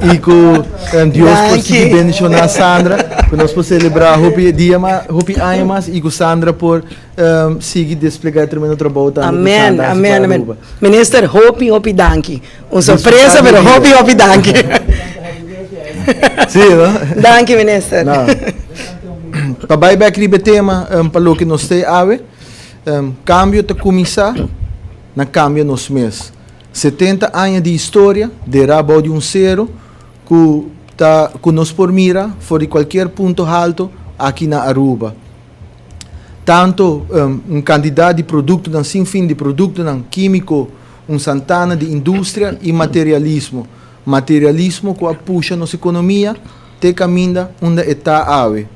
Y cu Dios por sigui bendiciona Sandra, cu nos por celebra hopi dia mas, hopi aña mas y cu Sandra por sigui desplega e tremendo trabou tambe cu Sandra haci pa Aruba. Minister, hopi hopi danki. Un sorpresa pero hopi hopi danki. Sí, no? Danki minister. No. Pa bai bek riba e tema pa loke nos te awe, cambio ta cuminsa na cambia nos mes. 70 aña di historia derá bou di un sero cu ta cu nos por mira for di cualkier punto halto aki na Aruba. Tanto un cantidad di productonan sin fin di productonan quimico, un santana di industria y materialismo. Materialismo cu a pusha nos economia te caminda unda e ta awe.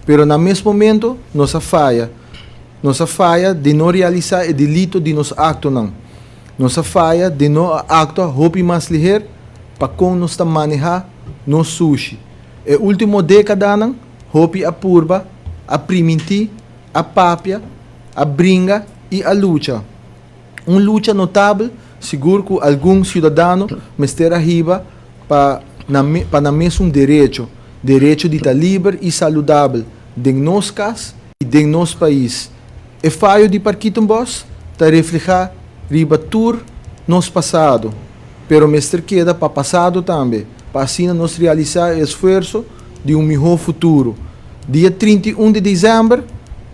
Pero na mes momento nos a faya. Nos a faya di no realisa e delito di nos actonan. Nos a faya di no a actua hopi mas liher pa con nos ta maneha nos sushi. E ultimo decadanan hopi a purba, a priminti, a papia, a bringa y a lucha. Un lucha notabel sigur cu algun ciudadano mester a hiba pa nan pa nan mesun derecho, derecho di ta liber y saludabel den nos cas y den nos pais. E fayo di Parkietenbos ta refleha riba tur nos pasado, pero mester keda pa pasado tambe, pa asina nos realisa e esfuerso di un miho futuro. Dia 31 di december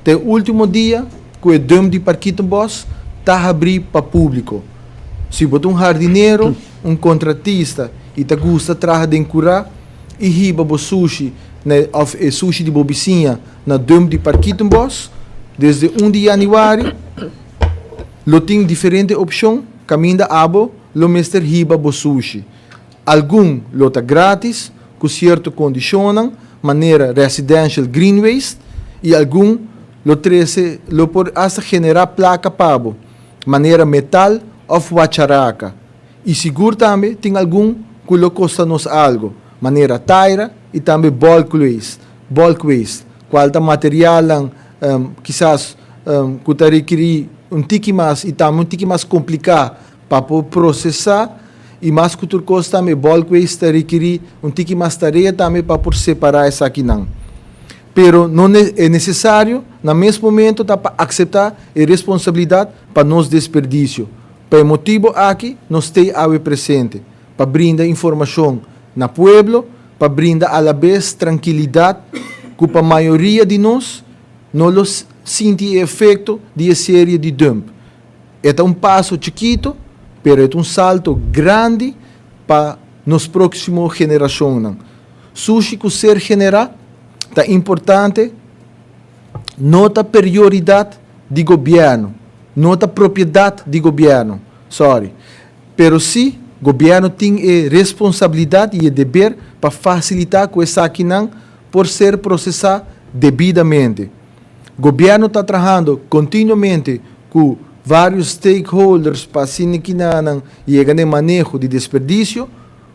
ta e ultimo dia ku e dump di Parkietenbos ta habrí pa públiko. Si bo ta un hardinero, un kontratista i ta gusta traha den kurá i hiba bo sushi na e òf e sushi di bo bisiña na dump di Parkietenbos, desde un di yanüari lo tin diferente opshon kaminda abo lo mester hiba bo sushi. Algun lo ta gratis ku sierto kondishonnan manera residential green waste i algun lo trese lo por asta generá plaka pa bo, manera metal òf wacharaka. I sigur tambe tin algun ku lo kosta nos algo, manera taira i tambe bulk waste, bulk waste, kual ta materialnan kisas ku ta rekirí un tiki mas i tambe un tiki mas kompliká pa por prosesá i mas ku tur kos tambe bulk waste ta rekirí un tiki mas tarea tambe pa por separá esakinan. Pero no e nesesario na mes momento ta pa akseptá e responsabilidat pa nos desperdisio. Pa e motibo aki nos t'ei awe presente, pa brinda informashon na pueblo, pa brinda alabes trankilidat ku pa mayoria di nos no lo sinti e efekto di e serie di dump. E ta un paso chikito, pero e ta un salto grandi pa nos próksimo generashonnan. Sushi ku ser generá ta importante, no ta perioridat di gobièrnu, no ta propiedat di gobièrnu, sorry, pero sí gobièrnu tin e responsabilidat i e deber pa fasilitá ku esakinan por ser prosesá debidamente. Gobièrnu ta trahando kontinuamente ku vários stakeholders pa asina kinanan yega na e maneho di desperdisio.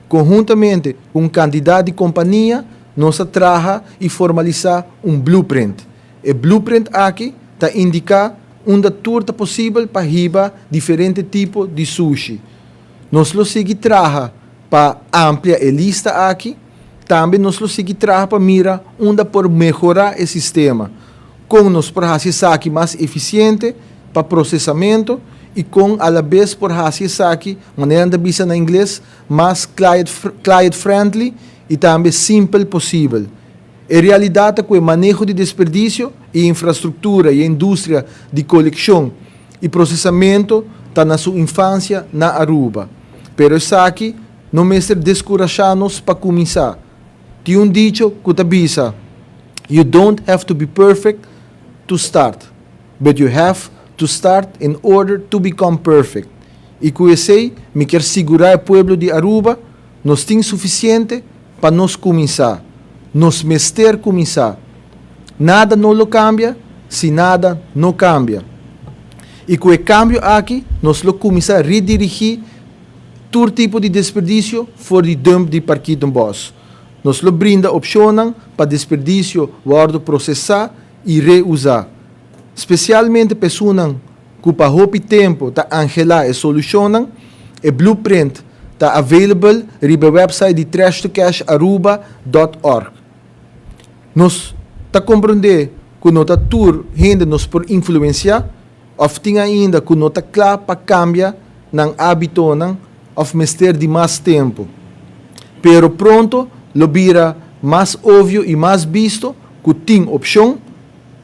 Konhuntamente ku un kantidat di kompania nos a traha i formalisá un blueprint. E blueprint aki ta indiká unda tur ta posibel pa hiba diferente tipo di sushi. Nos lo sigui traha pa amplia e lista aki. Tambe nos lo sigui traha pa mira unda por mehorá e sistema, kon nos por hasi esaki mas efisiente pa prosesamentu i kon alabes por hasi esaki, manera nan ta bisa na ingles, mas client friendly i tambe simpel posibel. E realidat ta ku e maneho di desperdisio, e infrastruktura i e industria di kolekshon i prosesamentu ta na su infansia na Aruba. Pero esaki No mester deskurashá nos pa kuminsá. Tin un dicho ku ta bisa, You don't have to be perfect to start, but you have to start in order to become perfect. I ku esei mi kier sigurá e pueblo di Aruba, nos tin sufisiente pa nos kuminsá. Nos mester kuminsá. Nada no lo kambia si nada no kambia. I ku e kambio aki nos lo kuminsá redirigí Tur tipo di desperdisio for di dump di Parkietenbos. Nos lo brinda opshonnan pa desperdisio wòrdu prosesá i reusá. Spesialmente pa esunnan ku pa hopi tempu ta anhelá e solushonnan, e blueprint ta available riba e website di trashtocasharuba.org. Nos ta comprende cu no ta tur hende nos por influencia of tin ainda cu no ta cla pa cambia nan habitonan of mester di mas tempo. Pero pronto lo bira mas obvio y mas bisto cu tin opcion,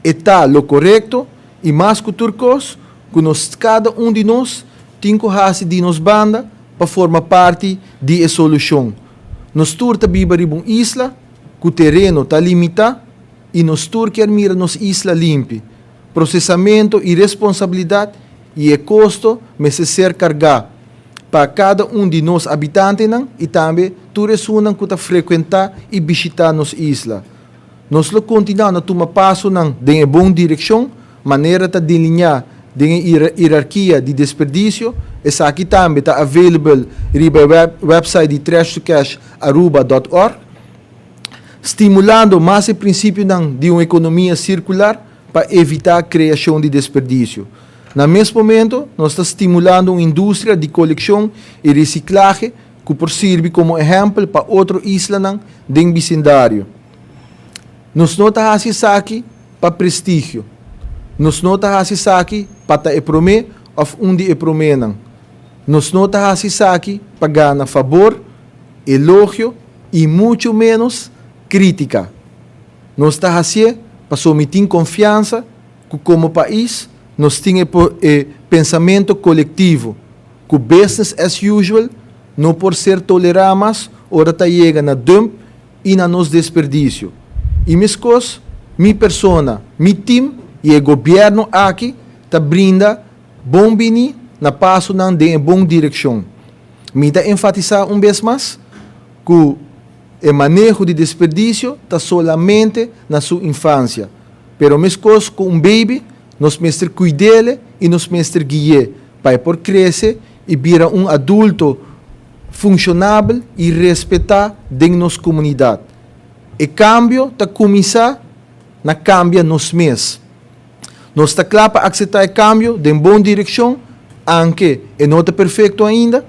e ta lo corecto y mas cu tur cos cu nos cada un di nos tin cu haci di nos banda pa forma parti di e solucion. Nos tur ta biba riba un isla cu tereno ta limita y nos tur kier mira nos isla limpi. Procesamento y responsabilidad y e costo mester ser carga pa cada un di nos habitantenan y tambe tur esunnan cu ta frecuenta y bishita nos isla. Nos lo continua na tuma pasonan den e bon direccion, manera ta delinea den e hierarkia di desperdicio. Esaki tambe ta available riba e website di trashtocasharuba.org. Stimulando mas e principionan di un economia circular pa evita creacion di desperdicio. Na mes momento, nos ta stimulando un industria di coleccion y reciclahe cu por sirbi como ehempel pa otro islanan den bisindario. Nos no ta haci esaki pa prestigio. Nos no ta haci esaki pa ta e prome of un di e promenan. Nos no ta haci esaki pa gana fabor, elogio y mucho menos critica. Nos ta haci'e pasobra mi tin confiansa cu como pais nos tin e pensamento colectivo cu business as usual no por ser tolera mas ora ta yega na dump y na nos desperdicio. Y mescos, mi persona, mi team y e gobierno aki ta brinda bon bini na pasonan den e bon direccion. Mi ta enfatisa un bes mas cu e maneho di desperdicio ta solamente na su infancia. Pero mescos cu un baby, nos mester cuid'ele y nos mester gui'e pa e por crece y bira un adulto funcionabel y respeta den nos comunidad. E cambio ta cuminsa na cambia nos mes. Nos ta cla pa acepta e cambio den bon direccion, aunke e no ta perfecto ainda.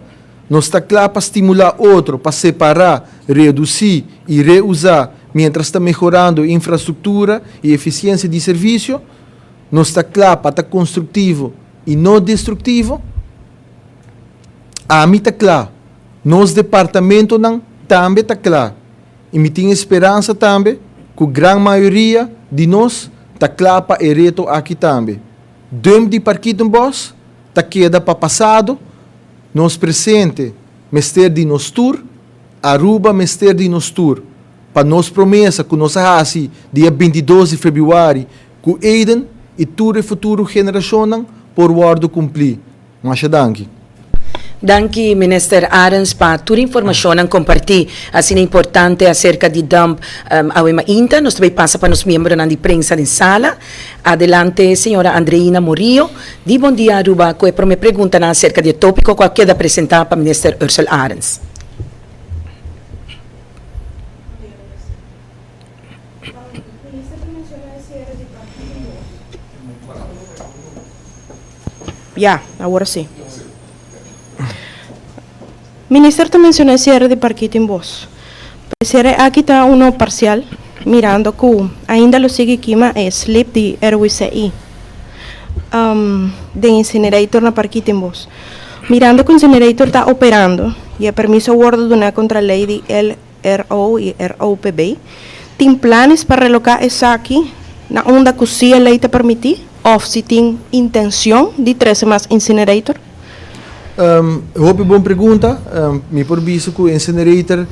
Nos ta cla pa stimula otro pa separa, reduci y reusa mientras ta mehorando infrastructura y eficiencia di servicio. Nos ta cla pa ta constructivo y no destructivo. Ami ta cla, nos departamentonan tambe ta cla y mi tin speransa tambe cu gran mayoria di nos ta cla pa e reto aki tambe. Dump di Parkietenbos ta keda pa pasado, nos presente mester di nos tur, Aruba mester di nos tur, pa nos promesa cu nos a haci dia 22 di februari cu Eden y tur e futuro generacionnan por wordo cumpli. Masha danki. Danki Minister Arends pa tur informacionnan comparti asina importante acerca di dump awe mainta. Nos ta bay pasa pa nos miembronan di prensa den sala. Adelante señora Andreina Murillo di Bon Dia Aruba cu e prome preguntanan acerca di e topico cu a keda presenta pa Minister Ursell Arends. Ya, awor si. Minister ta menciona e cierre di Parkietenbos. E cierre aki ta uno parcial, mirando cu ainda lo sigui kima e slip di RWZI den incinerator na Parkietenbos. Mirando cu incinerator ta operando y e permiso a wordo duna contra ley di LRO y ROPB, tin planes pa reloca esaki na unda cu si e ley ta permiti of si tin intencion di trece mas incinerator? Hopi bon pregunta. Mi por bisa cu incinerator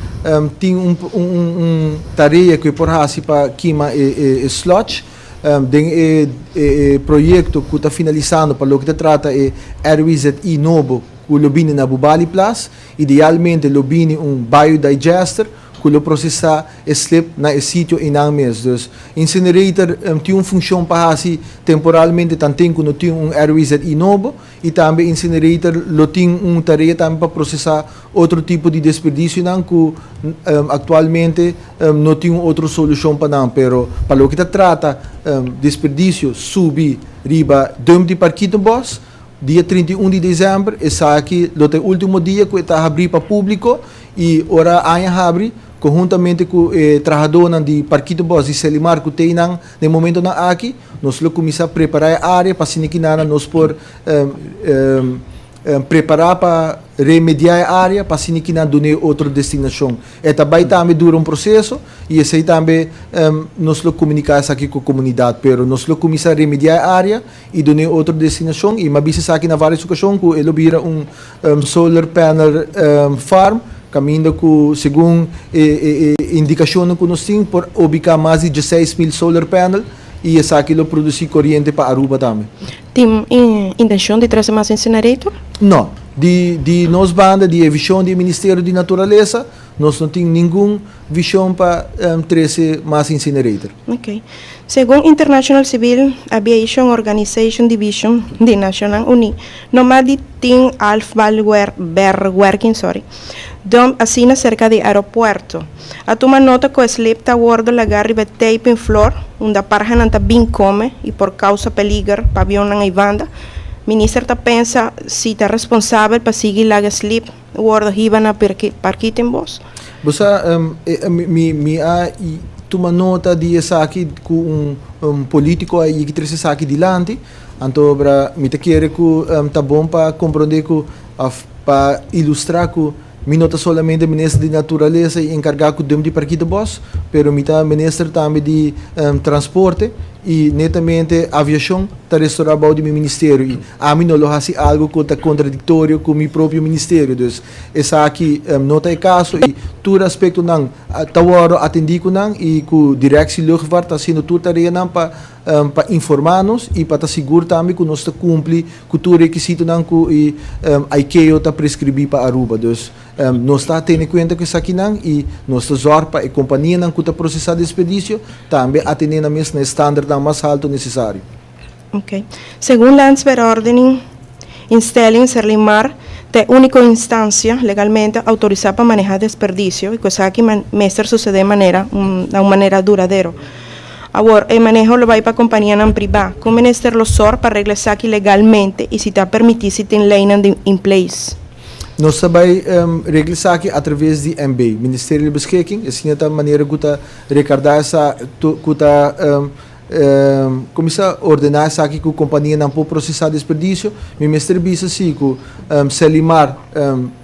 tin un tarea cu e por haci pa kima e sludge. Den e proyecto cu ta finalisando pa loke ta trata e RWZI nobo cu lo bini na Bubali Plas, idealmente lo bini un biodigester cu lo procesa e slip na e sitio einan mes. Dus incinerator tin un funcion pa haci temporalmente tanten cu no tin un RWZI nobo y tambe incinerator lo tin un tarea tambe pa procesa otro tipo di desperdicionan cu actualmente no tin un otro solucion pa nan. Pero pa loke ta trata desperdicio subi riba dump di Parkietenbos, Dia 31 di december, esaki lo ta e ultimo dia cu e ta habri pa publico y ora aña habri, conhuntamente cu e trahadonan di Parkietenbos di Selimar cu t'einan den momentonan aki, nos lo cuminsa prepara e area pa asina kinana nos por Prepará pa remediá e área pa asina ki nan dun'é otro destinashon. E ta bai tambe dura un proseso i esei tambe nos lo komuniká esaki ku komunidat. Pero nos lo kuminsá remediá e área i dun'é otro destinashon i m'a bisa esaki na vários okashon ku e lo bira un solar panel farm kaminda ku segun e indikashonnan ku nos tin por ubiká mas di 16.000 solar panel i esaki lo produsí koriente pa Aruba tambe. Tin intencion di trece mas incinerator? No. Di di nos banda, di e vision di e Ministerio di Naturalesa, nos no tin ningun vision pa trece mas incinerator. Ok. Segun International Civil Aviation Organization Division di Nacionnan Uní, no mas di tin afvalverwerking, sorry, dump asina cerca di aeropuerto. A tuma nota cu e slip ta wordo laga riba e taping floor unda parhanan ta bin come y por causa peliger pa avionnan eybanda. Minister ta pensa si ta responsabel pa sigui laga e slip wordo hiba na Parkietenbos? Bo sa, mi a tuma nota di esaki cu un politico a yigi trece esaki dilanti, anto mi ta kere cu ta bon pa comprende cu of pa ilustra cu Mi no ta solamente minister di Naturalesa i enkargá ku dump di Parkietenbos, pero mi ta minister tambe di Transporte i netamente Aviashon ta restorá bou di mi ministerio i ami no lo hasi algu ku ta kontradiktorio ku mi propio ministerio. Dus esaki no ta e kaso i tur aspektonan ta wòrdu atendí ku nan i ku Directie Luchtvaart ta hasiendo tur tareanan pa pa informá nos i pa ta sigur tambe ku nos ta kumpli ku tur rekisitonan ku e ICAO ta preskribí pa Aruba. Dus nos ta tene kuenta ku esakinan i nos ta zòrg pa e kompanianan ku ta prosesá desperdisio tambe atené nan mes na e standardnan mas haltu nesesario. Ok. Segun Landsverordening Instelling Serlimar ta e úniko instansia legalmente outorisá pa manehá desperdisio i ku esaki mester susedé manera na un manera duradero. Awor, e maneho lo bai pa kompanianan pribá. Kon minister lo sòr pa regla esaki legalmente i si ta permití si tin leinan di in place? Nos ta bai regla esaki atraves di MB, Ministerio di Beschikking. Esina ta manera ku ta rekardá esa ku ta Kuminsá ordená esaki ku kompanianan por prosesá desperdisio. Mi mester bisa si ku Selimar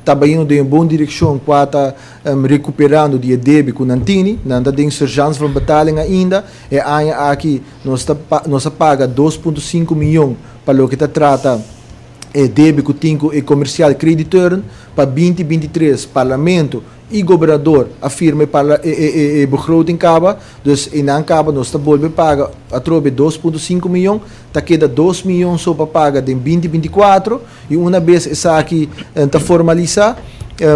ta bayendo den e bon direkshon kua ta rekuperando di e debe ku nan tini. Nan ta den surgeance van betaling ainda. E aña aki nos ta nos a paga 2.5 miyon pa loke ta trata e debe ku tin ku e komersial krediteuren. Pa 2023 Parlamento i gobernador a firma e begroting kaba, dus einan kaba nos ta bolbe paga atrobe 2.5 miyon, ta keda 2 miyon so pa paga den 2024 i una bes esaki ta formalisa,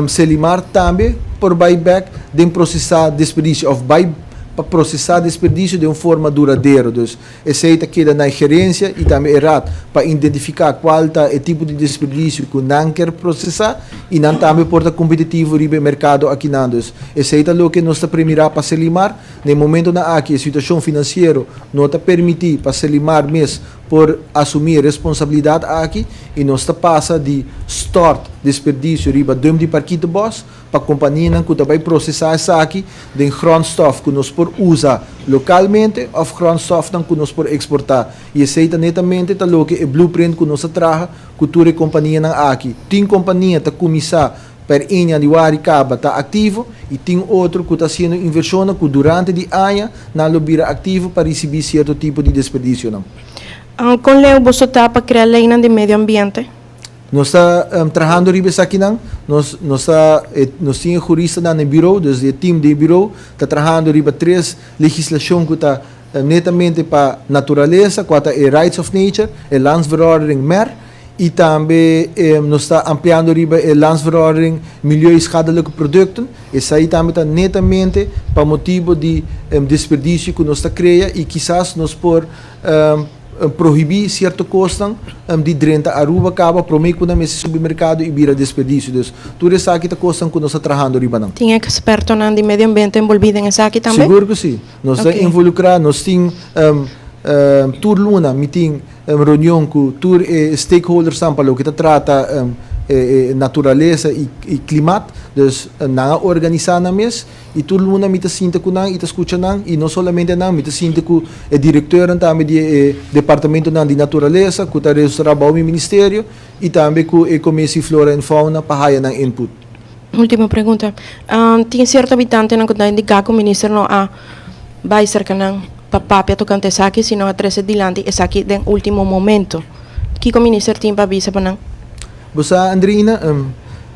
Selimar tambe por bai bek den prosesa desperdisio of bai pa prosesa desperdisio den un forma duradero. Dus Esei ta keda na e gerencia y tambe e raad pa identifica cual ta e tipo di desperdicio cu nan kier procesa y nan tambe por ta competitivo riba e mercado akinan. Dus esei ta loke nos ta premira pa Selimar. Na e momentonan aki e situacion financiero no ta permiti pa Selimar mes por asumi e responsabilidad aki y nos ta pasa di stort desperdicio riba dump di Parkietenbos pa kompanianan ku ta bai prosesá esaki den grondstof ku nos por usa lokalmente òf grondstofnan ku nos por eksportá. I esei ta netamente ta loke e blueprint ku nos a traha ku tur e kompanianan aki. Tin kompania ta kuminsá per ein yanüari kaba ta aktivo i tin otro ku ta hasiendo invershonnan ku durante di aña nan lo bira aktivo pa risibí sierto tipo di desperdisionan. Kon leu boso ta pa krea leinan di medio ambiente? Nos ta trahando riba esakinan, nos nos ta nos tin e huristanan na e bureau, dus e team den e bureau ta trahando riba tres legislacion cu ta netamente pa naturalesa, cua ta e Rights of Nature, e Landsverordening mer y tambe nos ta ampliando riba e Landsverordening Milieuschadelijke Producten. Esai tambe ta netamente pa motibo di desperdicio cu nos ta crea y kisas nos por Prohibí sierto kosnan di drenta Aruba kaba promé ku nan mester subi merkado i bira desperdisio. Dus tur esaki ta kosnan ku nos ta trahando riba nan. Tin ekspertonan di medio ambiente enbolbí den esaki tambe? Sigur ku si. Nos ta involukrá. Nos tin. Tur luna mi tin reunion ku tur e stakeholdersnan pa loke ta trata e naturalesa i klimat. Dus nan a organisá nan mes i tur luna mi ta sinta ku nan i ta skucha nan i no solamente nan, mi ta sinta ku e direkteurnan tambe di e departamentonan di naturalesa ku ta registrá bou mi ministerio i tambe ku e Commissie Flora en Fauna pa haya nan input. Ultimo pregunta. Tin sierto habitantenan ku ta indiká ku minister no a bai serka nan pa papia tokante esaki, sino a trese dilanti esaki den ultimo momento. Kiko minister tin pa bisa pa nan? Bo sa, Andreina,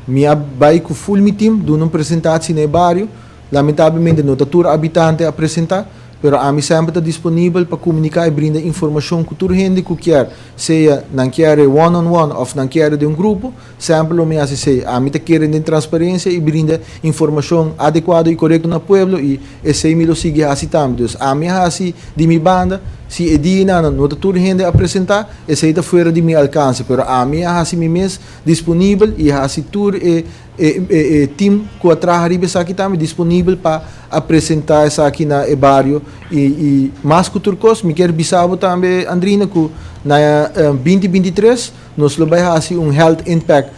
mi a bai ku ful mi tim duna un presentatie na e bario. Lamentablemente no ta tur habitante a presentá, pero ami semper ta disponibel pa komuniká i brinda informashon ku tur hende ku kier, sea nan kier e one on one òf nan kier den un grupo. Semper lo mi hasi esei. Ami ta kere den transparencia i brinda informacion adecuado i corecto na pueblo i esei mi lo sigui hasi tambe. Dus ami a hasi di mi banda, si e dianan no ta tur hende a presenta, esei ta fuera di mi alcance, pero ami a hasi mi mes disponibel i hasi tur e e team cu a traha riba esaki tambe disponibel pa a presenta esaki na e bario i i mas cu tur cos mi kier bisa bo tambe Andrina cu na binti 23 Nos lo bai hasi un Health Impact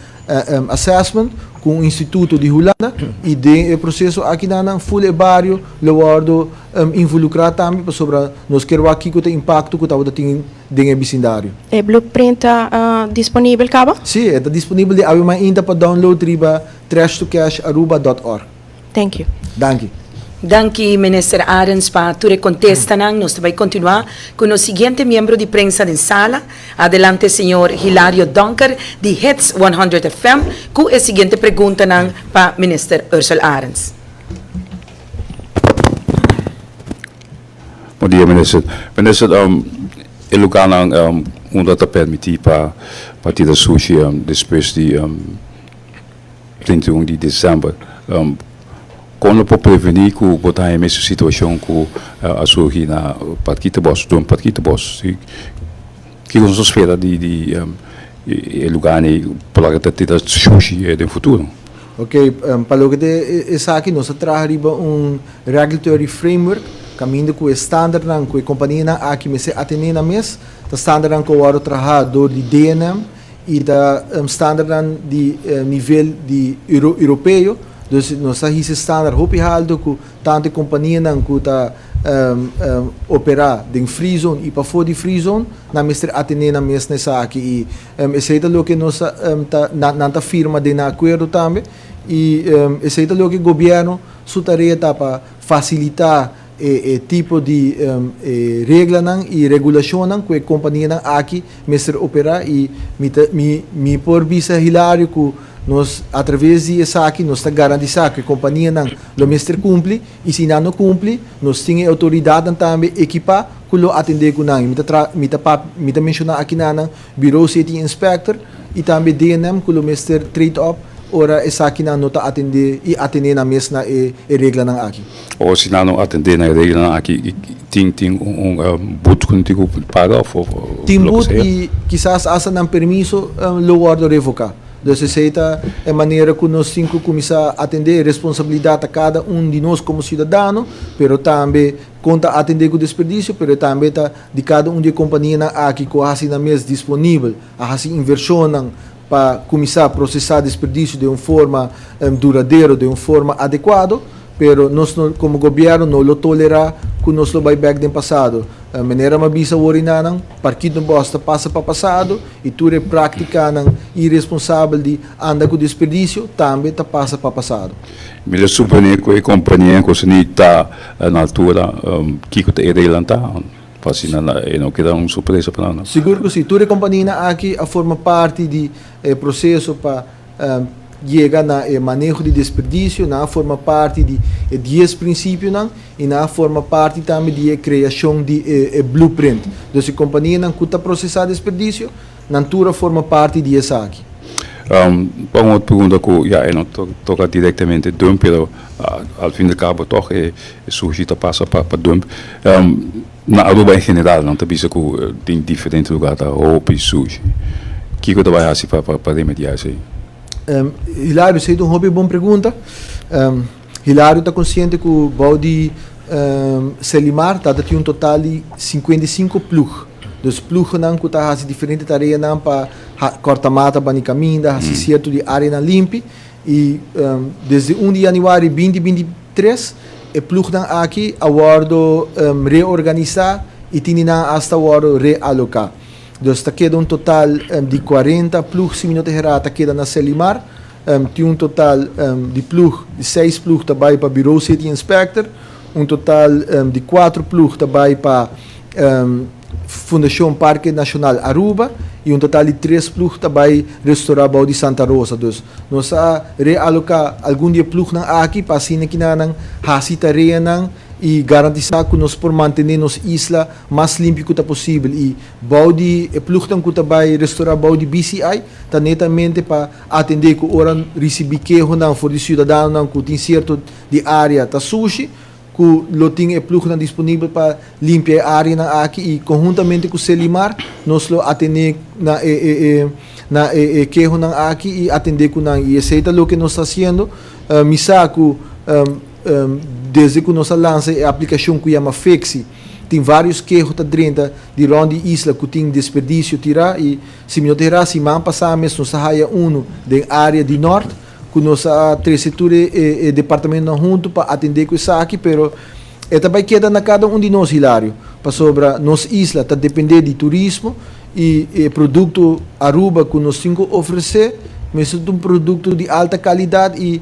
Assessment ku un instituto di Hulanda i den e proseso akinan ful e bario lo wòrdu involukrá tambe pasobra nos kier wak kiko ta e impakto ku tabata tin den e bisindario. E blueprint ta disponibel kaba? Sí, e ta disponibel di awe mainta pa download riba trashtocasharuba dòt org. Thank you. Danki. Danki Minister Arends pa tur e contestanan. Nos ta bay continua cu nos siguiente miembro di prensa den sala. Adelante señor Hilario Donker di Hits 100 FM cu e siguiente preguntanan pa Minister Ursell Arends. Bon dia Minister. Minister, e lugarnan unda ta permiti pa tira sushi despues di 31 di december. Kon lo por prevení ku bo ta haña e mesun situashon ku a surgi na Parkietenbos, Dump Parkietenbos? Kiko nos ta spera di di e lugar ei por laga ta tira shushi den futuro? Ok, pa loke ta esaki nos a traha riba un regulatory framework kaminda ku e standardnan ku e kompanianan aki mester atené nan mes ta standardnan ku a wòrdu traha dor di DNM i ta standardnan di nivel di europeo, dus nos ta hisa e standard hopi halto ku tantu e kompanianan ku ta operá den free zone i pafó di free zone nan mester atené nan mes na esaki i esei ta loke nos ta nan ta firma den nan akuerdo tambe i esei ta loke gobièrnu su tarea ta pa fasilitá E tipo di e reglanan i regulashonnan ku e kompanianan aki mester operá i mi ta mi mi por bisa Hilario ku nos atraves di esaki nos ta garantisá ku e kompanianan lo mester kumpli i si nan no kumpli nos tin e outoridatnan tambe ekipá ku lo atendé ku nan i mi ta tra mi ta pap mi ta menshoná akinanan Bureau City Inspector i tambe DNM ku lo mester trade op ora esakinan no ta atendé i atené nan mes na e e reglanan aki. O si nan no atendé na e reglanan aki, tin tin un but ku nan tin ku paga òf loke Tin but i kisas asta nan permiso lo wòrdu revoká. Dus esei ta e manera ku nos tin ku kuminsá atendé. E responsabilidat ta kada un di nos komo siudadano, pero tambe kon ta atendé ku desperdisio, pero tambe ta di kada un di e kompanianan aki ku a hasi nan mes disponibel, a hasi invershonnan pa kuminsá prosesá desperdisio den un forma duradero, den un forma adekuado, pero nos no komo gobièrnu no lo tolerá ku nos lo bai bèk den pasado. Manera mi a bisa awor i nanan, Parkietenbos ta pasa pa pasado i tur e práktikanan iresponsabel di anda ku desperdisio tambe ta pasa pa pasado. Mi ta suponé ku e kompania ku esei ta na altura kiko ta e reglanan ta. Pa asina e no keda un sorpresa pa nan. Sigur ku si. Tur e kompanianan aki a forma parti di e proseso pa yega na e maneho di desperdisio, nan a forma parti di e dies prinsipionan i nan a forma parti tambe di e kreashon di e blueprint. Dus e kompanianan ku ta prosesá desperdisio, nan tur a forma parti di esaki. Pa un otro pregunta ku ya e no toka direktamente dump pero al fin del kabo tòg e sushi ta pasa pa dump. Na Aruba en general nan ta bisa ku den diferente lugar ta hopi sushi. Kiko ta bai hasi pa remediá esei? Hilario, esei ta un hopi bon pregunta. Hilario ta konsiente ku bou di. Selimar tata tin un total di 55 ploeg. Dus ploegnan ku ta hasi diferente tareanan pa kòrta mata bani kaminda, hasi sierto di áreanan limpi. I desde 1 di yanüari 2023 e ploegnan aki a wòrdu reorganisá i tin di nan asta wòrdu realoká. Dus ta keda un total di 40 ploeg, si mi no ta herá, ta keda na Selimar. Tin un total di ploeg di seis ploeg ta bai pa Bureau City Inspector, un total di kuater ploeg ta bai pa Fundacion Parke Nacional Aruba y un total di tres ploeg ta bai restora bou di Santa Rosa. Dus nos a realoca algun di e ploegnan aki pa asina kinanan haci tareanan y garantisa cu nos por mantene nos isla mas limpio cu ta posibel. Y bou di e ploegnan cu ta bai restora bou di BCI ta netamente pa atende cu ora ricibi kehonan for di ciudadanonan cu tin cierto di area ta sushi, ku lo tin e plugnan disponibel pa limpia e áreanan aki i konhuntamente ku Selimar nos lo atené na e e e na e e kehonan aki i atendé ku nan i esei ta loke nos ta hasiendo. Mi sa ku desde ku nos a lansa e aplikashon ku yama Fixi tin vários keho ta drenta di rònt di isla ku tin desperdisio tirá i si mi no ta herá siman pasá mes nos a haya unu den área di nòrt ku nos a trese tur e departamentonan huntu pa atendé ku esaki, pero e ta bai keda na kada un di nos, Hilario, pasobra nos isla ta dependé di turismo i e produkto Aruba ku nos tin ku ofresé mester ta un produkto di alta kalidat i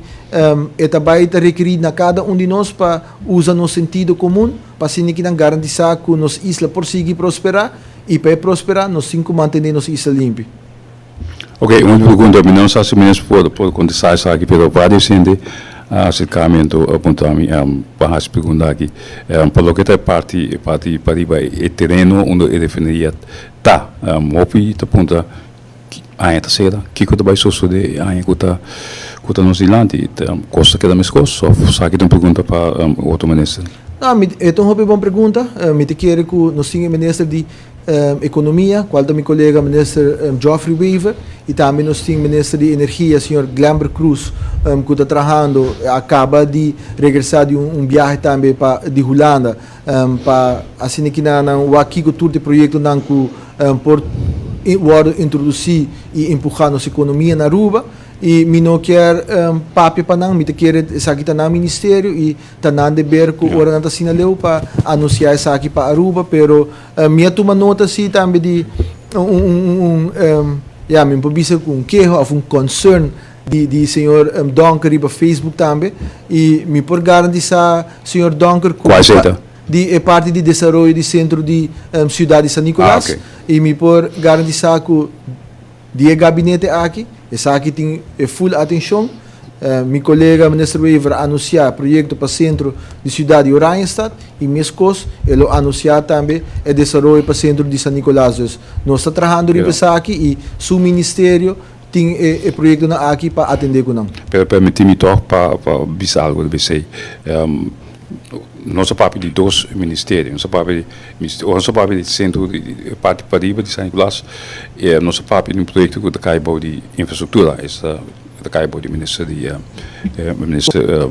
e ta bai ta rekerí na kada un di nos pa usa nos sentido komun pa asina kinan garantisá ku nos isla por sigui prosperá i pa e prosperá nos tin ku mantené nos isla limpi. Ok, un pregunta, mi no sa si mes por por contesta esaki, pero varios hende a acerca mi anto a puntra mi pa haci pregunta aki. Pa loke ta e parti e parti pariba e tereno unda e refineria ta, hopi ta puntra ki aña ta cera, kico ta bay sosode e aña cu ta cu ta nos dilanti, cos ta keda mescos of esaki ta un pregunta pa otro minister? No, mi e ta un hopi bon pregunta. Mi ta kere cu nos tin e minister di Economia, cual ta mi colega Minister Geoffrey Wever, y tambe nos tin Minister di Energia, señor Glenbert Croes, cu ta trahando, a caba di regresa di un biahe tambe pa di Hulanda, pa asina ki nan nan wak kico tur di proyectonan cu por wordo introduci y empuha nos economia na Aruba. Y mi no kier papia pa nan, mi ta kere esaki ta nan ministerio y Ta nan deber cu ora nan ta asina leu pa anuncia esaki pa Aruba, pero mi a tuma nota si tambe di un un un ya mi por bisa cu un keho of un concern di di señor Donker riba Facebook tambe y mi por garantisa señor Donker cu Cual esey ta? Di e parti di desaroyo di centro di ciudad di San Nicolas y mi por garantisa cu Di e gabinete aki, esaki tin e full atencion. Mi colega Minister Wever a anuncia proyecto pa centro di ciudad di Oranjestad y mescos e lo anuncia tambe e desaroyo pa centro di San Nicolas. Dus nos ta trahando riba esaki y su ministerio tin e proyectonan aki pa atende cu nan. Pero permiti mi toch pa bisa algo riba esey. Nos a papia di dos ministerio, nos a papia di ora nos a papia di centro di parti pariba di San Nicolas, nos a papia di un proyecto cu ta cay bou di infrastructura, esta ta cay bou di minister di minister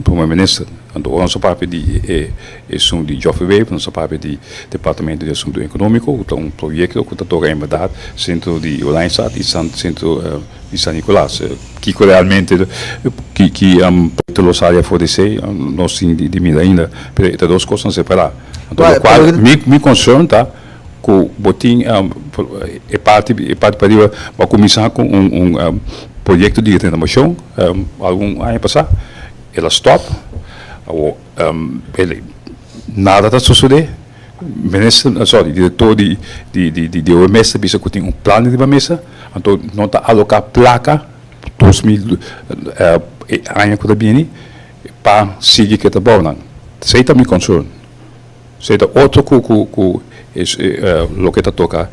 prome minister. Anto ora nos a papia di e esun di Geoffrey Wever, nos a papia di departamento di asunto economico cu ta un proyecto cu ta toca en berdad centro di Oranjestad y centro di San Nicolas. Kiko realmente ki ki proyecto lo sali afo di esey nos tin di mira ainda, pero e ta dos cosnan separa. Anto locual mi mi concern ta cu bo tin e parti e parti pariba bo a cuminsa cu un un proyecto di renovacion algun aña pasa el a stop awo nada ta sosode. Minister, sorry, director di di di di OMS ta bisa cu tin un plan riba mesa, anto no ta aloca placa 2000 e aña cu ta bini pa sigui cu e trabounan. Esey ta mi concern. Esey ta otro cu cu cu loke ta toca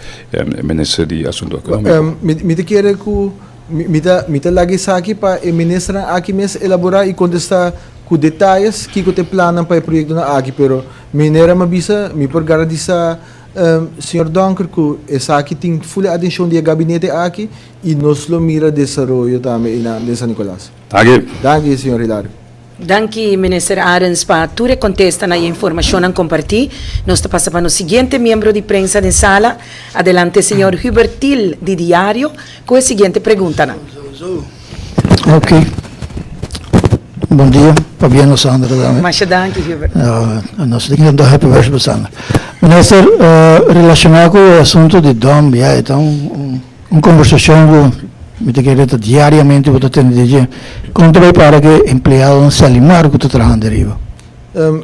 minister di Asunto Economico. Mi ta kere cu mi ta mi ta laga esaki pa e ministernan aki mes elabora y contesta cu detayes kico ta e plannan pa e proyectonan aki, pero Manera mi a bisa, mi por garantisa señor Donker cu esaki tin full atencion di e gabinete aki y nos lo mira desaroyo tambe eynan den San Nicolas. Danki. Danki, señor Hilario. Danki Minister Arends pa tur e contestanan y e informacionnan comparti. Nos ta pasa pa nos siguiente miembro di prensa den sala. Adelante señor Hubert Thiel di Diario cu e siguiente preguntanan. Ok. Bon dia. Pabia no Sandra tambe. Masha danki Hubert. Nos tin tanto happy birthday pa Sandra. Minister, relaciona cu e asunto di dump, ya e ta un un conversacion cu mi ta kere ta diariamente bo ta tende di dje. Con ta bay para cu e empleadonan Salimar cu ta trahando ariba?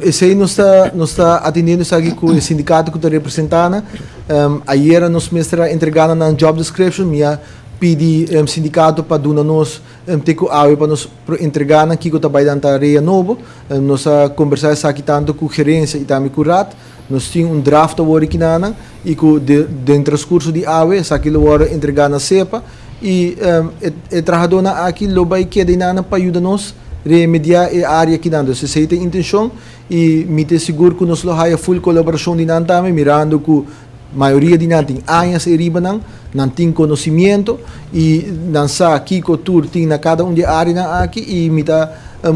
Esey nos ta nos ta atendiendo esaki cu e sindicato cu ta representa nan. Ayera nos mester a entrega nan nan job description. Mi a pidi sindicato pa duna nos te cu awe pa nos por entrega nan kico ta bay dan tarea nobo. Nos a combersa esaki tanto cu gerencia y tambe cu raad. Nos tin un draft awor aki na nan y cu den transcurso di awe esaki lo worde entrega na SEPA y e trahadornan aki lo bay keda einan pa yuda nos remedia e area akinan. Dus esey ta e intencion y mi ta sigur cu nos lo haya full colaboracion di nan tambe mirando cu mayoria di nan tin añas eriba nan, nan tin conocimiento y nan sa kico tur tin na cada un di e areanan aki y mi ta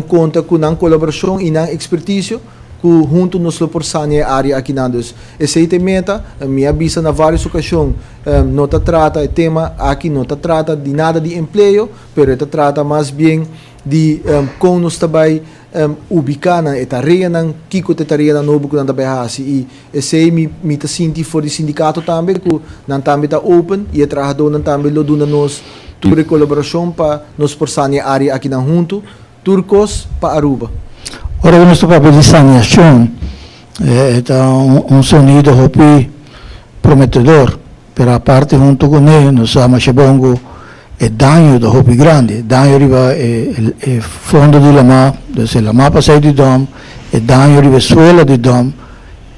conta cu nan colaboracion y nan experticio ku huntu nos lo por sania e área akinan. Dus esei ta e meta. Mi a bisa na vários okashon, no ta trata e tema aki no ta trata di nada di empleo, pero e ta trata mas bien di kon nos ta bai ubiká nan e tareanan, kiko ta e tareanan nobo ku nan ta bai hasi. I esei mi mi ta sinti for di sindikato tambe ku nan tambe ta open i e trahadónan tambe lo duna nos tur e kolaborashon pa nos por sania e área akinan huntu. Tur kos pa Aruba. Ora ku nos ta papia di saneashon, e ta un sonido hopi prometedor, pero aparte hunto kuné nos sa masha bon ku e daño ta hopi grandi, daño riba e fondo di lamá, dus e lamá pasai di dòm, e daño riba e suela di dòm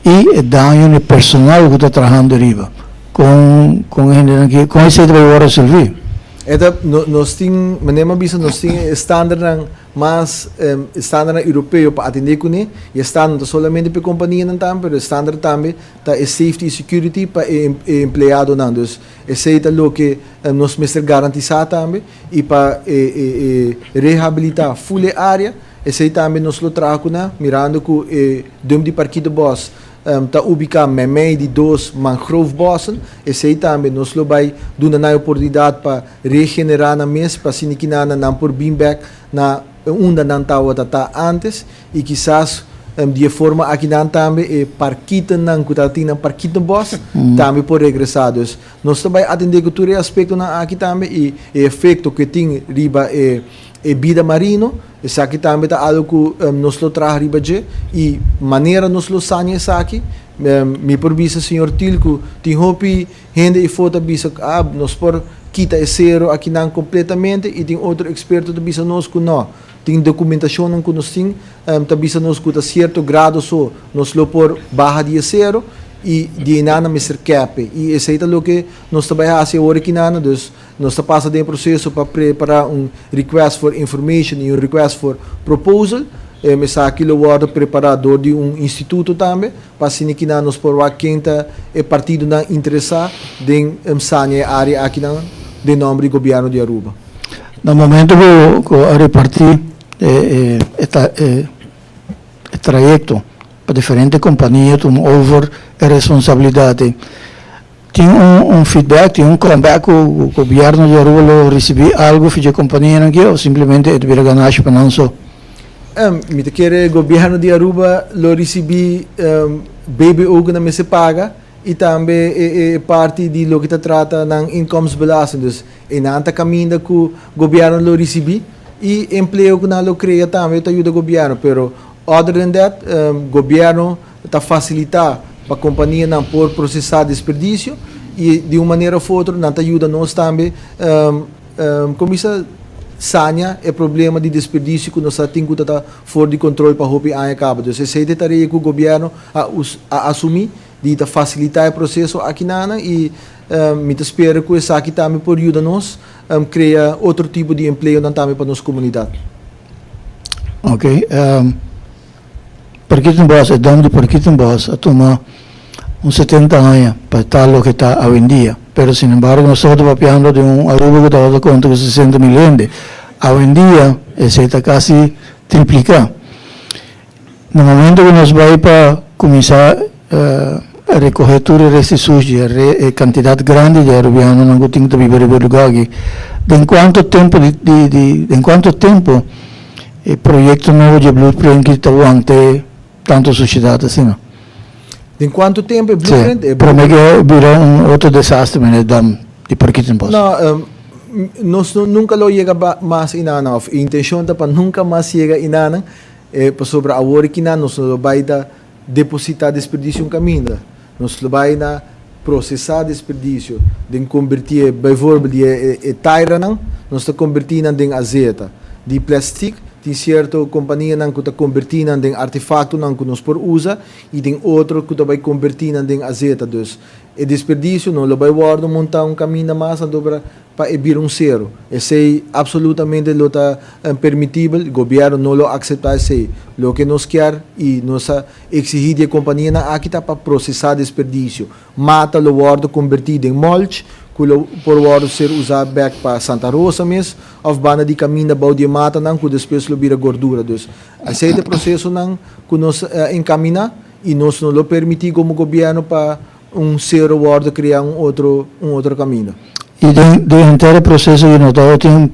i e daño na e personal ku ta trahando riba. Kon kon e hendenan ki kon esei ta bai wòrdu resolví? E ta, nos tin, manera mi a bisa, nos tin e standardnan mas, e standardnan europeo pa atendé kuné, i e standard no ta solamente pa e kompanianan tambe, pero e standard tambe ta e safety i security pa e e empleadonan. Dus esei ta loke nos mester garantisá tambe i pa e e e rehabilitá ful e área, esei tambe nos lo traha ku nan, mirando ku e dump di Parkietenbos Ta ubiká meimei di dos mangroofbossen. Esei tambe nos lo bai duna nan e oportunidat pa regenerá nan mes pa asina ki nan nan por bin bèk na unda nan tabata ta ántes i kisas di e forma aki nan tambe e parkietennan ku tabatin nan parkietenbos tambe por regresá. Dus nos ta bai atendé ku tur e aspektonan aki tambe i e efekto ku e tin riba e E bida marino, esaki tambe ta algo ku nos lo traha riba dje i manera nos lo sania esaki, mi por bisa señor Thiel ku tin hopi hende efo ta bisa ku ah nos por kita e sero akinan kompletamente i tin otro eksperto ta bisa nos ku no, tin dokumentashonnan ku nos tin ta bisa nos ku ta sierto grado so nos lo por baha di e sero i di einan nan mester kèp'e i esei ta loke nos ta bai hasi awor akinan, dus Nos ta pasa den e proseso pa prepara un request for information i un request for proposal. Esaki lo wòrdu prepará dor di un instituto tambe pa asina kinan nos por wak ken ta e partidonan interesá den sania e área akinan den nòmber di gobièrnu di Aruba. Na momento ku a repartí e trayekto pa diferente kompania tuma over e responsabilidat ei, Tin un feedback, tin un comeback cu gobierno di Aruba lo ricibi algo fi dje companianan aki of simplemente e ta bira ganashi pa nan so? Mi ta kere gobierno di Aruba lo ricibi BBO cu nan mester paga y tambe e parti di loke ta trata nan inkomensbelasting. Dus e nan ta caminda cu gobierno lo ricibi y empleo cu nan lo crea tambe ta yuda gobierno. Pero other than that gobierno Ta fasilitá pa kompanianan por prosesá desperdisio i di un manera òf otro nan ta yuda nos tambe kuminsá saña e problema di desperdisio ku nos ta tin ku ta ta for di kontrol pa hopi aña kaba. Dus esei ta e tarea ku gobièrnu a a asumí di ta fasilitá e proseso akinanan i mi ta spera ku esaki tambe por yuda nos krea otro tipo di empleonan tambe pa nos komunidat. Oké. Parkietenbos, e dom di Parkietenbos a tuma un 70 aña pa ta loke ta awendia. Pero sin embargo nos tabata papiando di un Aruba ku tabata konta ku 60 mil hende. Awendia esei ta kasi tripliká. Na momento ku nos bai pa kuminsá rekohé tur e resti sushi, e kantidat grandi di arubianonan ku tin ta biba riba e lugá aki, den kuantu tempu di di den kuantu tempu e proyekto nobo di e blueprint aki ta wanta e tantu sushidat asina? Den kuantu tempu e blueprint? Sí, promé ku e bira un otro desastre manera e dam di Parkietenbos. No, nos nunka lo yega mas inanan, òf e intenshon ta pa nunka mas yega inanan. E pasobra awor i kinan nos no lo bai ta depositá desperdisio un kaminda. Nos lo bai na prosesá desperdisio den kombertié bijvoorbeeld di e e tairanan nos ta kombertí nan den azeta. Di plèstik tin sierto kompanianan ku ta kombertí nan den artefaktonan ku nos por usa i den otro ku ta bai kombertí nan den azeta. Dus e desperdisio no lo bai wòrdu montá un kaminda mas anto pa e bira un sero. Esei absolutamente lo ta permitibel, gobierno no lo acepta esei. Loke nos kier y nos a exigi di e companianan aki ta pa procesa desperdicio. Mata lo wordo conberti den mulch cu lo por wordo ser usa bek pa Santa Rosa mes of banda di caminda bou di e matanan cu despues lo bira gordura. Dus esei ta e procesonan cu nos a encamina y nos no lo permiti como gobierno pa un sero wordo crea un otro un otro caminda. Y den den henter e proceso y no tabatin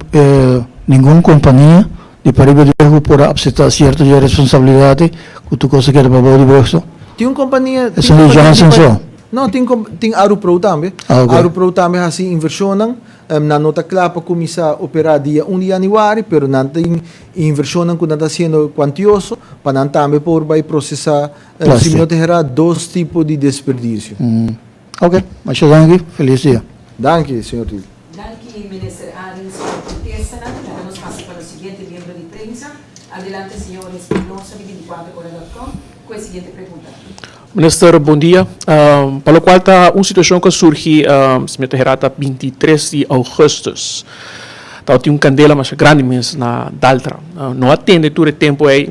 ningun compania di pariba di brug cu por a acepta cierto di e responsabilidad cu tur cos a keda pabao di brug so. Tin un compania tin Esun di compania Johnson di so? No, tin tin Arupro tambe. Ah, ok. Arupro tambe haci inversionnan. Nan no ta cla pa cuminsa opera dia un di januari, pero nan tin inversionnan cu nan ta haciendo cuantioso pa nan tambe por bay procesa Plastic. Si mi no ta hera dos tipo di desperdicio. Ok, masha danki, feliz dia. Danki, señor Thiel. Danki Minister Arends pa e contestanan. Laga nos pasa pa nos siguiente miembro di prensa. Adelante señor Espinosa di 24 ora dot com cu e siguiente pregunta. Minister, bon dia. Pa locual ta un situacion cu a surgi, si mi no ta hera ta 23 di augustus. Tabatin un candela masha grandi mes na Daltra. No a tende tur e tempo ey,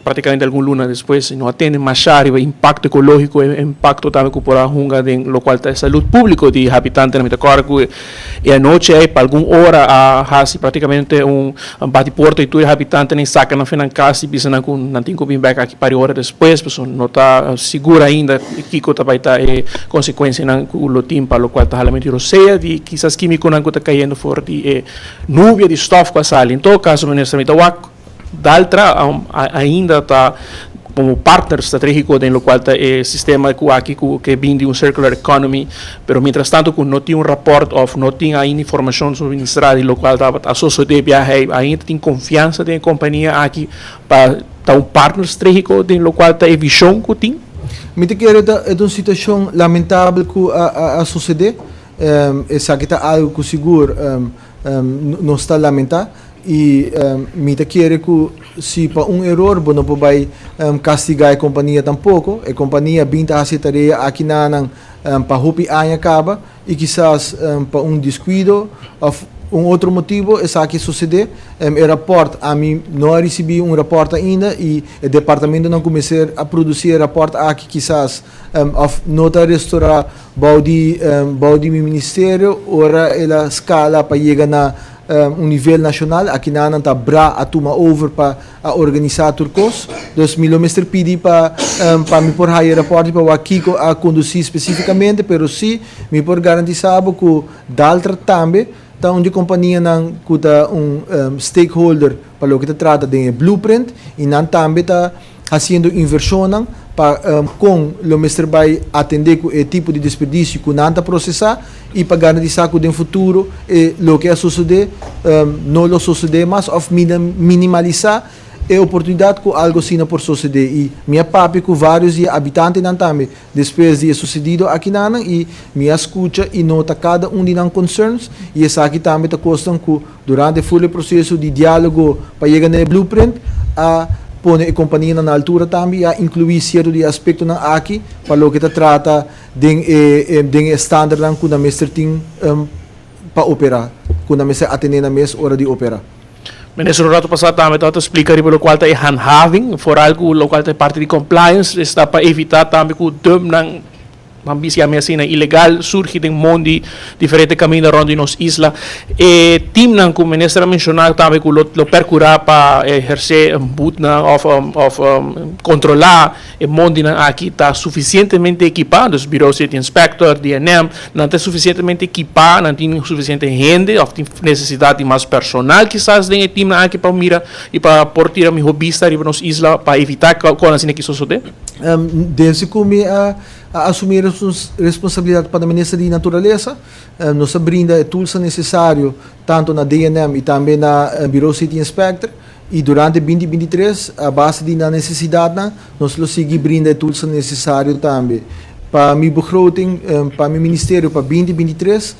Prácticamente algun luna despues no a tene masha riba impacto ecologico e impacto tambe cu por a hunga den locual ta e salud publico di habitantenan. Mi ta corda cu e anochi ey pa algun ora a haci practicamente un bati porta y tur e habitantenan y saca nan fe nan cas y bisa nan cu nan tin cu bin bek aki par di ora despues pasobra no ta sigur ainda kico ta bay ta e consecuencianan cu lo tin pa locual ta halamento di rosea di kisas quimiconan cu ta cayendo for di e nubia di stof cu a sali. En todo caso minister mi ta wak. Daltra ainda ta como partner strategico den locual ta e sistema cu aki cu ke bin di un circular economy, pero mientras tanto cu no tin un rapport of no tin ainda informacion suministra di locual tabata a sosode biaha ey, ainda tin confiansa den e compania aki pa ta un partner strategico den locual ta e vision cu tin? Mi ta kere ta e ta un situacion lamentabel cu a sosode, esaki ta algo cu sigur nos ta lamenta. I mi ta kere ku si pa un eror bo no por bai kastigá e kompania tampoko. E kompania bin ta hasi e tarea aki na nan pa hopi aña kaba i kisas pa un diskuido òf un otro motibu esaki susedé. E rapòrt, ami no a risibí un rapòrt ainda i e departamentonan ku mester a produsí e rapòrt aki kisas òf no ta restorá bou di bou di mi ministerio ora el a skala pa yega na un nivel nashonal. Akinan nan ta bra a tuma over pa a organisá tur kos. Dus mi lo mester pidi pa pa mi por haya e rapòrt pa wak kiko a kondusí spesífikamente, pero sí mi por garantisá bo ku Daltra tambe ta un di e kompanianan ku ta un stakeholder pa loke ta trata den e blueprint i nan tambe ta hasiendo invershonnan pa kon lo mester bai atendé ku e tipo di desperdisio ku nan ta prosesá i pa garantisá ku den futuro e loke a sosodé no lo sosodé mas òf minimalisá e oportunidat ku algu asina por sosodé. I mi a papia ku vários di e abitantenan tambe despues di e susedido akinanan i mi a skucha i nota kada un di nan concerns i esaki tambe ta kosnan ku Durante full e proceso di dialogo pa yega na e blueprint, a pone e companianan na altura tambe y a inclui cierto di e aspectonan aki pa loke ta trata den e den e standardnan cu nan mester tin pa opera, cu nan mester atene nan mes ora di opera. Minister un rato pasa tambe tabata splica riba locual ta e handhaving, vooral cu locual ta e parti di compliance, esta pa evita tambe cu dumpnan. Nan bisa yama asina ilegal surgi den mondi diferente caminda rond di nos isla. E teamnan cu minister a menciona tambe cu lo lo percura pa eherce boetnan of of controla e mondinan aki ta suficientemente equipa, dus Bureau City Inspector, DNM, nan ta suficientemente equipa, nan tin suficiente hende of tin necesidad di mas personal kisas den e teamnan aki pa mira y pa por tira miho bista riba nos isla pa evita cosnan asina aki sosode? Desde cu mi a asumi responsabilidad pa na Minister di Naturalesa, nos a brinda e toolsnan necesario tanto na DNM y tambe na Bureau City Inspector y durante 2023 a base di nan necesidadnan nos lo sigui brinda e toolsnan necesario tambe. Pa mi begroting, pa mi ministerio pa 2023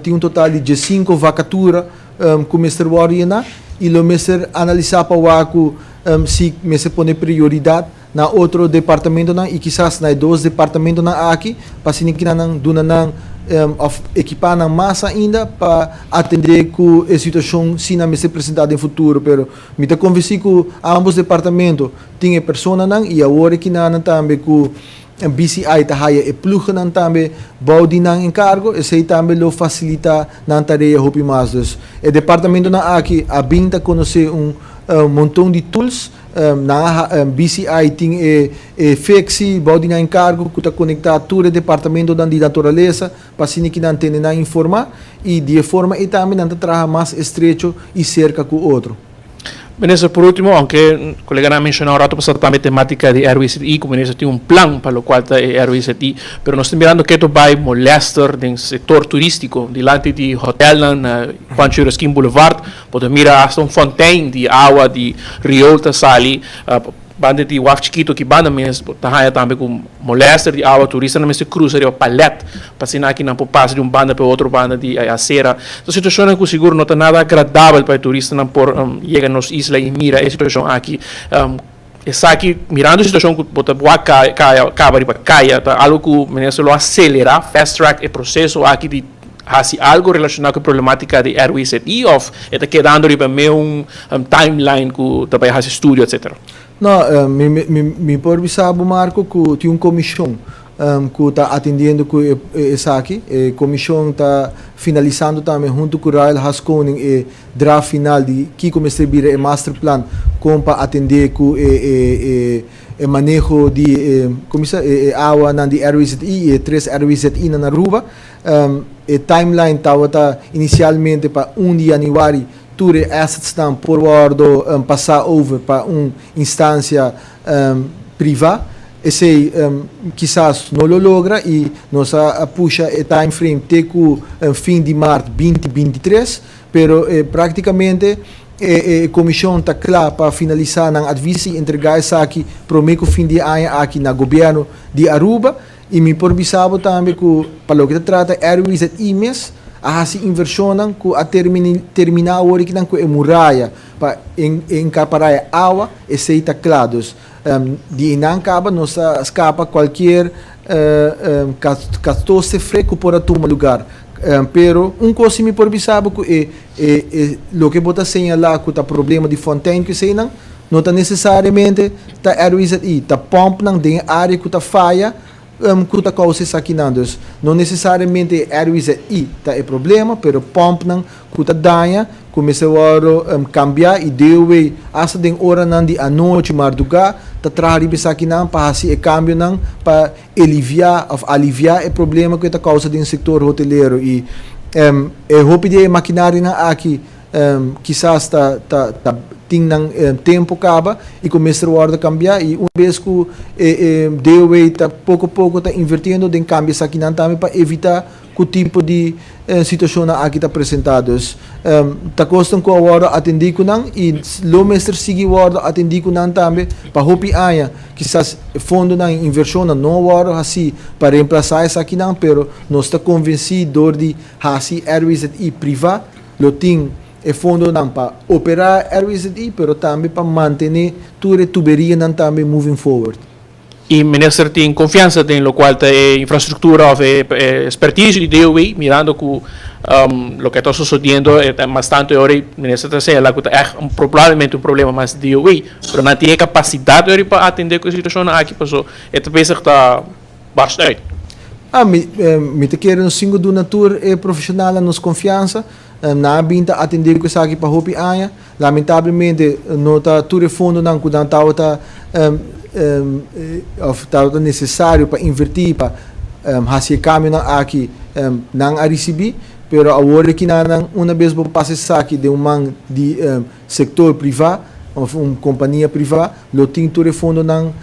tin un total di 15 vacatura cu mester wordo yena y lo mester analisa pa wak cu si mester pone prioridad na otro departamentonan y kisas na e dos departamentonan aki pa asina ki nan duna nan of ekipa nan mas ainda pa atende cu e situacion si nan mester presenta den futuro. Pero mi ta convenci cu ambos departamento tin e personanan y awor e kinanan tambe cu BCI ta haya e ploegennan tambe bou di nan encargo, esey tambe lo facilita nan tarea hopi mas. Dus e departamentonan aki a bin ta conoce un monton di tools. Nan a BCI tin e e fexi bou di nan enkargo ku ta konektá tur e departamentonan di naturalesa pa asina ki nan tene nan informá i di e forma ei tambe nan ta traha mas estrecho i serka ku otro. Minister, por ultimo, aunke koleganan a menshoná un rato pasá tambe temátika di RWZI, ku minister tin un plan pa lokual ta e RWZI, pero nos ta mirando ke ta bai molèster den sektor turístiko dilanti di hotèlnan na Juancho Erasquin Boulevard. Bo ta mira hasta un fontein di awa di riool ta sali banda di waf chikito aki banda mes. Bo ta haña tambe ku molester di awa. Turistanan mester krusa riba palet pa asina aki nan por pasa di un banda pa e otro banda di e asera. Ta situashonnan ku sigur no ta nada agradabel pa e turistanan por yega nos isla i mira e situashon aki. Esaki mirando e situashon ku bo ta wak kaya kaba riba kaya ta algu ku minister lo aselerá, fast track, e proseso aki di hasi algu relashoná ku e problematika di RWZI òf e ta kedando riba e meun timeline ku ta bai hasi studio etcetera? No, mi por bisa bo Marco ku tin un komishon ku ta atendiendo ku esaki. E komishon ta finalisando tambe huntu ku Royal Haskoning e draft final di kiko mester bira e masterplan kon pa atendé ku e e maneho di e komo bisa e awanan di RWZI i e tres RWZI nan na Aruba. E timeline tabata inisialmente pa 1 di yanüari tur e assetsnan por wòrdu pasá over pa un instansia privá. Esei kisas no lo logra i nos a pusha e time frame te ku fin di mart 2023, pero praktikamente e komishon ta kla pa finalisá nan advis i entregá esaki promé ku fin di e aña aki na gobièrnu di Aruba. I mi por bisa bo tambe ku pa loke ta trata RWZI mes a hasi invershonnan ku a terminá awor akinan ku e muraya pa enkapará e awa, esei ta kla. Dus di einan kaba nos a skapa kualkier katosefre ku por a tuma lugar. Pero un kos si mi por bisa bo ku e e loke bo ta señalá ku ta problema di fontein ku eseinan no ta nesesariamente ta RWZI, ta pòmpnan den e área ku ta faya ku ta kousa esakinan. Dus no nesesariamente e RWZI ta e problema, pero pòmpnan ku ta daña ku mester wòrdu kambiá i DOW asta den oranan di anochi, mardugá, ta traha riba esakinan pa hasi e kambionan pa eliviá òf aliviá e problema ku e ta kousa den sektor hotelero. I e hopi di e makinarianan aki kisas ta ta ta tin nan tempo kaba i ku mester wòrdu kambiá i un bes ku e e DOW ta poko poko ta invertiendo den kambia esakinan tambe pa evitá ku tipo di situashonnan aki ta presentá. Dus ta kosnan ku a wòrdu atendí ku nan i lo mester sigui wòrdu atendí ku nan tambe pa hopi aña. Kisas e fondonan i invershonnan no a wòrdu hasí pa reemplasá esakinan pero nos ta konvensí dor di hasi RWZI privá lo tin e fondonan pa operá RWZI pero tambe pa mantené tur e tuberianan tambe moving forward. E minister tin konfiansa den lokual ta e infrastruktura òf e ekspertisio di DOW mirando ku loke ta sosodiendo mas tantu e ora e minister ta señalá ku ta ègt probablemente un problema mas di DOW pero nan tin e kapasidat ora pa atendé ku e situashonnan aki paso e ta bezig ta barst uit. Ah, mi, mi ta kere nos tin ku duna tur e profeshonalnan nos konfiansa. Nan a bin ta atendé ku esaki pa hopi aña. Lamentablemente no ta tur e fondonan ku nan tabata òf tabata nesesario pa invertí pa hasi e kambionan aki nan a risibí. Pero awor e kinanan una bes bo pasa esaki den un man di sektor privá òf un kompania privá lo tin tur e fondonan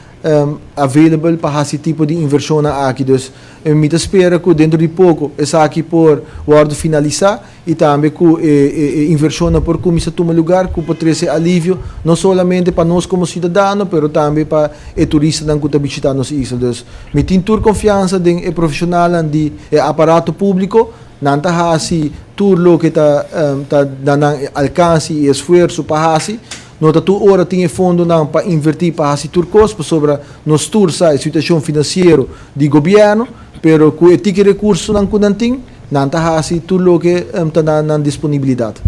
available pa hasi tipo di invershonnan aki. Dus mi ta spera ku dentro di poko esaki por wòrdu finalisá i tambe ku e invershonnan por kuminsá tuma lugar ku por trese alivio no solamente pa nos komo siudadano pero tambe pa e turistanan ku ta bishitá nos isla. Dus mi tin tur konfiansa den e profeshonalnan di e aparato públiko. Nan ta hasi tur loke ta ta na nan alkanse i esfuerso pa hasi. No ta tur ora tin e fondonan pa invertí pa hasi tur kos, pasobra nos tur sa e situashon finansiero di gobièrnu, pero ku e tiki rekursonan ku nan tin, nan ta hasi tur loke ta na nan disponibilidat.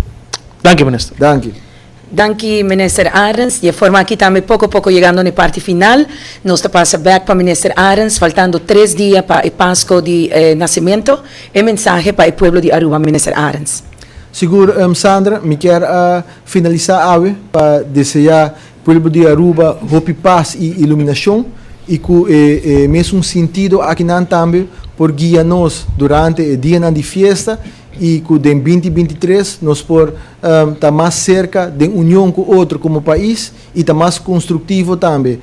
Danki, Minister. Danki. Danki, Minister Arends. Di e forma aki tambe poko poko yegando na e parti final. Nos ta pasa bèk pa Minister Arends, faltando tres dia pa e Pasko di Nasemento. E mensahe pa e pueblo di Aruba, Minister Arends. Sigur, Sandra. Mi kier a Finalisá awe pa deseá pueblo di Aruba hopi pas i iluminashon i ku e e mesun sintido akinan tambe por guia nos durante e dianan di fiesta i ku den 2023 nos por ta mas serka den union ku otro komo pais i ta mas konstruktivo tambe.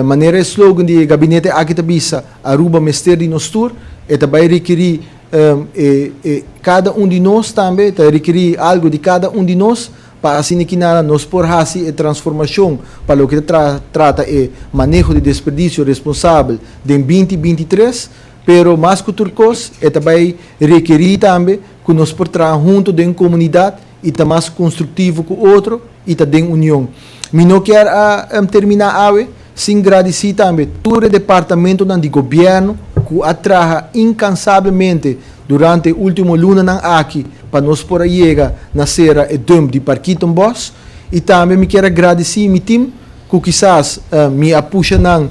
Manera e slogan di e gabinete aki ta bisa, Aruba mester di nos tur, e ta bai rekerí E, e, kada un di nos tambe ta rekerí algu di kada un di nos pa asina ki nada nos por hasi e transformashon pa loke ta tra, trata e maneho di desperdisio responsabel den 2023, pero mas ku tur kos e ta bai rekerí tambe ku nos por traha huntu den komunidat i ta mas konstruktivo ku otro i ta den union. Mi no kier a terminá awe sin gradisí tambe tur e departamentonan di gobièrnu ku a traha inkansablemente durante e último lunanan aki pa nos por a yega na sera e dump di Parkietenbos. I tambe mi kier a gradisí mi tim ku kisas mi a pusha nan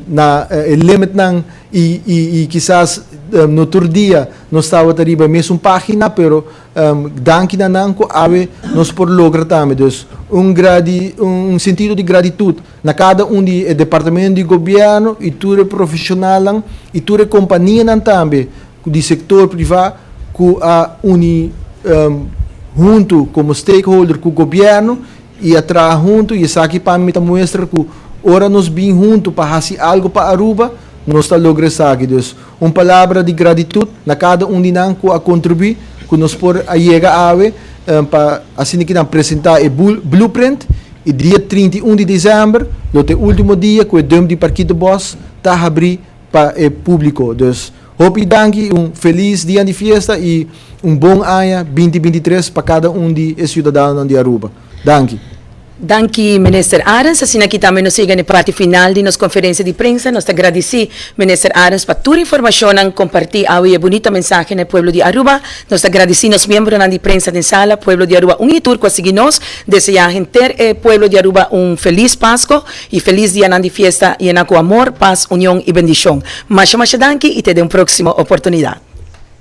na e limitnan i i kisas no tur dia nos tabata riba e mesun página pero Danki na nan ku awe nos por logra tambe. Dus un gradi un sentido di gratitut na kada un di e departamento di gobièrnu i tur e profeshonalnan i tur e kompanianan tambe di sektor privá ku a uni huntu komo stakeholder ku gobièrnu i a traha huntu i esaki pa mi ta muestra ku ora nos bin huntu pa hasi algu pa Aruba nos ta logra esaki. Dus Un palabra di gratitut na kada un di nan ku a kontribuí ku nos por a yega awe pa asina ki nan presentá e blueprint i dia 31 di desèmber lo ta e último dia ku e dump di Parkietenbos ta habrí pa e públiko. Dus hopi danki i un felis dia di fiesta i un bon aña 2023 pa kada un di e siudadanonan di Aruba. Danki. Danki Minister Arends. Asina aki tambe nos yega na e parti final di nos conferencia di prensa. Nos ta gradici Minister Arends pa tur informacionnan comparti awe y e bunita mensahe na e pueblo di Aruba. Nos ta gradici nos miembronan di prensa den sala, pueblo di Aruba un y tur cu a sigui nos. Desea henter e pueblo di Aruba un feliz Pasco y feliz dianan di fiesta yena cu amor, paz, union y bendicion. Masha masha danki y te den un proximo oportunidad.